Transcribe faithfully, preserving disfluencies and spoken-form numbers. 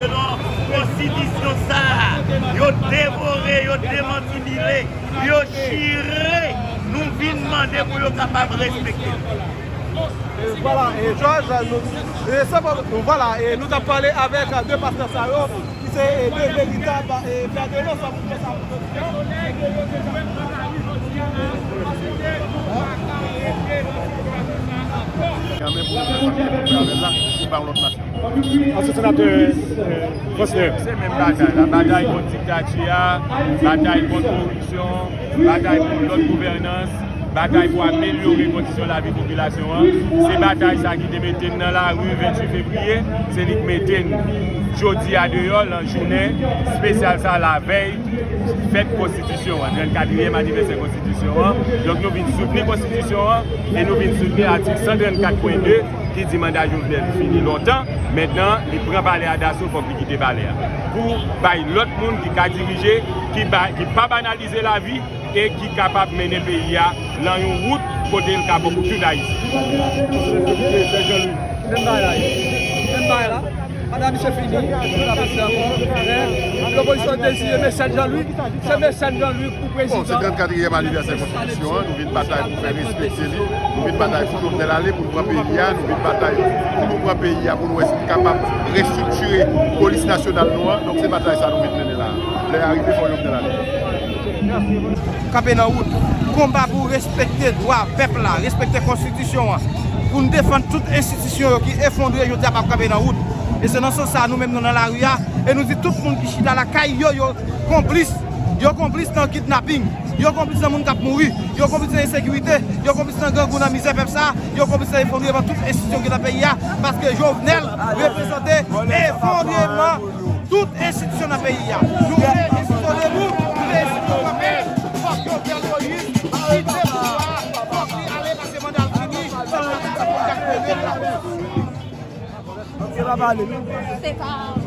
Selon konstitisyon sa a, yo devore, yo demantibile, yo chire, nou vin mande pou yo kapab respekte. E vwala, e George, nou, e se bon, nou, vwala, e nou t ap pale avèk de pastè sa yo, ki se, e, de veritab, e, fè de lans pou pèp sa. Kanmenm pou nou fè sa pou pèp la, pou pa yon lòt nasyon. Ansyen senatè, e, Frans Nè. Se menm batay la, batay kont diktati a, batay kont koripsyon, batay pou lòt gouvènans, batay pou amelyore kondisyon lavi popilasyon an. Se batay sa ki te mete n nan lari venntuit fevriye, se li k mete n jodi a deyò, nan jounen espesyal sa, lavèy fèt konstitisyon an, trannkatriyèm anivèsè konstitisyon an. Donk, nou vin soutni konstitisyon an e nou vin soutni atik san trannkat pwen de ki di manda Jovenel fini lontan. Mentnan, li pran palè a daso, fòk li kite palè a. Pou bay lòt moun ki ka dirije, ki ba, ki pa banalize lavi e ki kapab mennen peyi a nan yon wout kote l ka bon pou tout Ayisyen. Menm bagay la, menm bagay la. Manda misye fini, nou pa pase ankò. Men, lopozisyon te siyen mesaj Jean Louis, se mesaj Jean Louis pou prezidan. Bon, se trannkatriyèm anivèsè konstitisyon an, nou vin batay pou fè respekte li, nou vin batay pou Jovenel ale, pou nou pran peyi a, nou vin batay pou nou pran peyi a, pou nou wè si nou kapab restriktire polis nasyonal nou an. Donk, se batay sa nou vin mennen la. Lè a rive, fò Jovenel ale. Kanpe nan wout, konba pou respekte dwa pèp la, respekte konstitisyon an, pou n defann tout enstitisyon yo ki efondre jodi a p ap kanpe nan wout. E se nan sans sa a nou menm nou nan lari a, e nou di tout moun ki chita lakay yo, yo konplis, yo konplis nan kidnaping, yo konplis nan moun k ap mouri, yo konplis nan ensekirite, yo konplis nan grangou, nan mizè pèp sa a, yo konplis nan efondreman tout enstitisyon ki nan peyi a, paske Jovenel reprezante efondreman tout enstitisyon nan peyi a. Nou vle enstitisyon debou, nou vle enstitisyon kanpe. Fòk Jovenel Moïse kite pouvwa a, fòk li ale pase manda l fini, fòk li kite pouvwa a. Se pa pale, non? Se pa